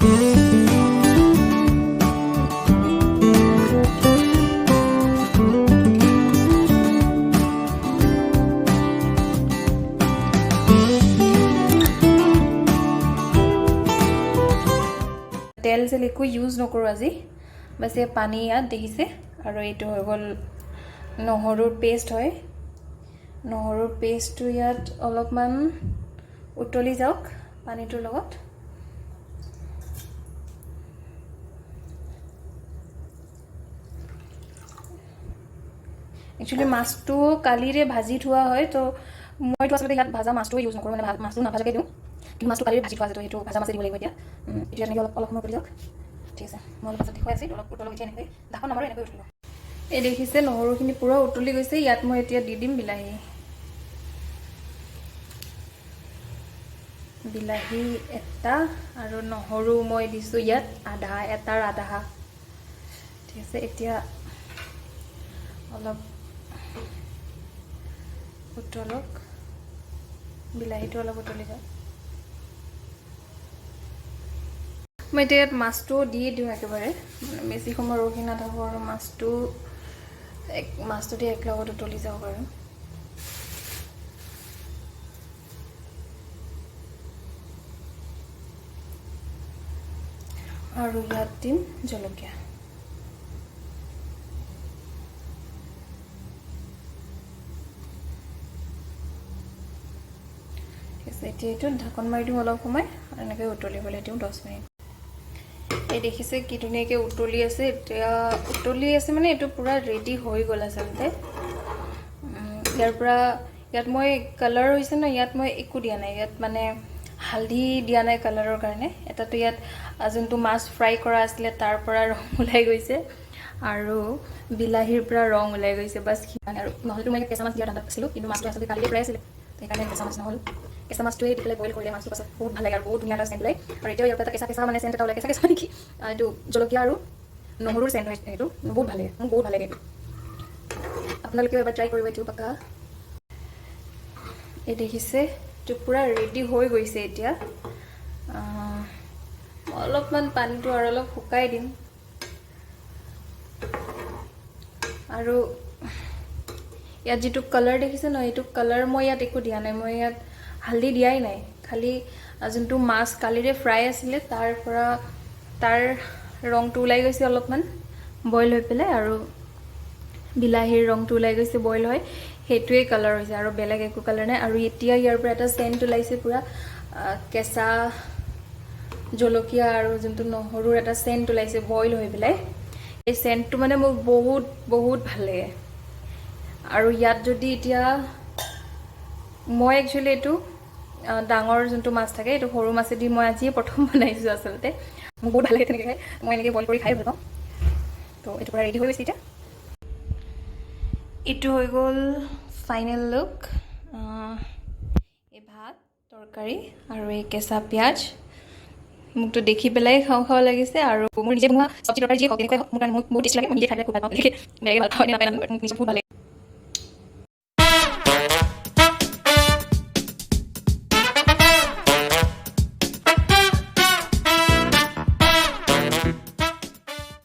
তেল চেল একো ইউজ নকৰোঁ আজি। বাছ, এই পানী ইয়াত দেখিছে আৰু এইটো হৈ গ'ল নহৰুৰ পেষ্ট হয়। নহৰুৰ পেষ্টটো ইয়াত অলপমান উতলি যাওক পানীটোৰ লগত। একচুৱেলি মাছটো কালিৰে ভাজি থোৱা হয়, তো মইতো আচলতে ইয়াত ভাজা মাছটো ইউজ নকৰোঁ, মানে মাছটো নাভাজাকৈ দিওঁ। কিন্তু মাছটো কালিৰে ভাজি থোৱা আছে, তো সেইটো ভাজা মাছে দিব লাগিব এতিয়া। এতিয়া এনেকৈ অলপ অলপ সময় কৰি যাওক। ঠিক আছে, মই অলপ পাছত দেখুৱাই আছোঁ। অলপ উতলক এতিয়া। এনেকৈ ঢাকন নামাৰো, এনেকৈ উতলিব। এই দেখিছে, নহৰুখিনি পূৰা উতলি গৈছে। ইয়াত মই এতিয়া দি দিম বিলাহী। বিলাহী এটা আৰু নহৰু মই দিছোঁ ইয়াত আধা, এটাৰ আধা। ঠিক আছে, এতিয়া অলপ উতলক, বিলাহীটো অলপ উতলি যাওক। মই এতিয়া ইয়াত মাছটো দিয়ে দিওঁ একেবাৰে, মানে বেছি সময় ৰখি নাথাকোঁ আৰু মাছটো দি একেলগত উতলি যাওক আৰু। আৰু ইয়াত দিম জলকীয়া। ঠিক আছে, এতিয়া এইটো ঢাকন মাৰি দিওঁ অলপ সময় আৰু এনেকৈ উতলিবলৈ দিওঁ 10 মিনিট। এই দেখিছে, কি ধুনীয়াকৈ উতলি আছে। এতিয়া উতলি আছে মানে এইটো পূৰা ৰেডি হৈ গ'ল আচলতে। ইয়াৰ পৰা ইয়াত মই কালাৰ হৈছে ন, ইয়াত মই একো দিয়া নাই। ইয়াত মানে হালধি দিয়া নাই কালাৰৰ কাৰণে। এটাতো ইয়াত যোনটো মাছ ফ্ৰাই কৰা আছিলে, তাৰ পৰা ৰং ওলাই গৈছে আৰু বিলাহীৰ পৰা ৰং ওলাই গৈছে, বাছ সিমানে। আৰু নহ'লেতো মই কেঁচা মাছ দিয়াৰ ধান্দাত আছিলোঁ, কিন্তু মাছটো আচলতে কালিয়ে ফ্ৰাই আছিলে, সেইকাৰণে কেঁচা মাছ নহ'ল। কেঁচা মাছটোৱে দি পেলাই বইল কৰিলে মাছটো পাছত বহুত ভাল লাগে আৰু বহুত ধুনীয়া এটা চেণ্ট ওলায়। আৰু এতিয়াও ইয়াৰ পৰা এটা কেঁচা কেঁচা মানে চেণ্ট এটা ওলায়। কেঁচা কেঁচা নেকি, এইটো জলকীয়া আৰু নহৰুৰ চেণ্ট হয়। সেইটো বহুত ভাল লাগে, মোক বহুত ভাল লাগে এইটো। আপোনালোকেও এবাৰ ট্ৰাই কৰিব এইটো পাক্কা। এই দেখিছে, এইটো পূৰা ৰেডি হৈ গৈছে। এতিয়া মই অলপমান পানীটো আৰু অলপ শুকাই দিম। আৰু ইয়াত যিটো কালাৰ দেখিছে ন, এইটো কালাৰ মই ইয়াত একো দিয়া নাই। মই ইয়াত হালধি দিয়াই নাই। খালি যোনটো মাছ কালিৰে ফ্ৰাই আছিলে, তাৰ পৰা তাৰ ৰংটো ওলাই গৈছে অলপমান বইল হৈ পেলাই আৰু বিলাহীৰ ৰংটো ওলাই গৈছে বইল হৈ। সেইটোৱেই কালাৰ হৈছে আৰু বেলেগ একো কালাৰ নাই। আৰু এতিয়া ইয়াৰ পৰা এটা চেণ্ট ওলাইছে, পূৰা কেঁচা জলকীয়া আৰু যোনটো নহৰুৰ এটা চেণ্ট ওলাইছে বইল হৈ পেলাই। এই চেণ্টটো মানে মোক বহুত বহুত ভাল লাগে। আৰু ইয়াত যদি এতিয়া মই একচুৱেলি এইটো ডাঙৰ যোনটো মাছ থাকে, এইটো সৰু মাছেদি মই আজিয়ে প্ৰথম বনাইছোঁ। আচলতে মোক বহুত ভাল লাগে তেনেকৈ খাই। মই এনেকৈ বইল কৰি খাই ভাল পাওঁ। তো এইটো পূৰা ৰেডি হৈ গৈছে এতিয়া। এইটো হৈ গ'ল ফাইনেল লুক। এই ভাত, তৰকাৰী আৰু এই কেঁচা পিঁয়াজ। মোকতো দেখি পেলাই খাওঁ খাওঁ লাগিছে। আৰু মোৰ নিজে বনোৱা চব্জি তৰকাৰী যিয়ে হওক, তেনেকুৱাই হওক, মোৰ কাৰণে মোক বহুত টেষ্টি লাগে। মই নিজে খাই পেলাই খুব ভাল পাওঁ। বেলেগে ভাল পাওঁ নে নাপায় নাজানো, মোক নিজে বহুত ভাল লাগে।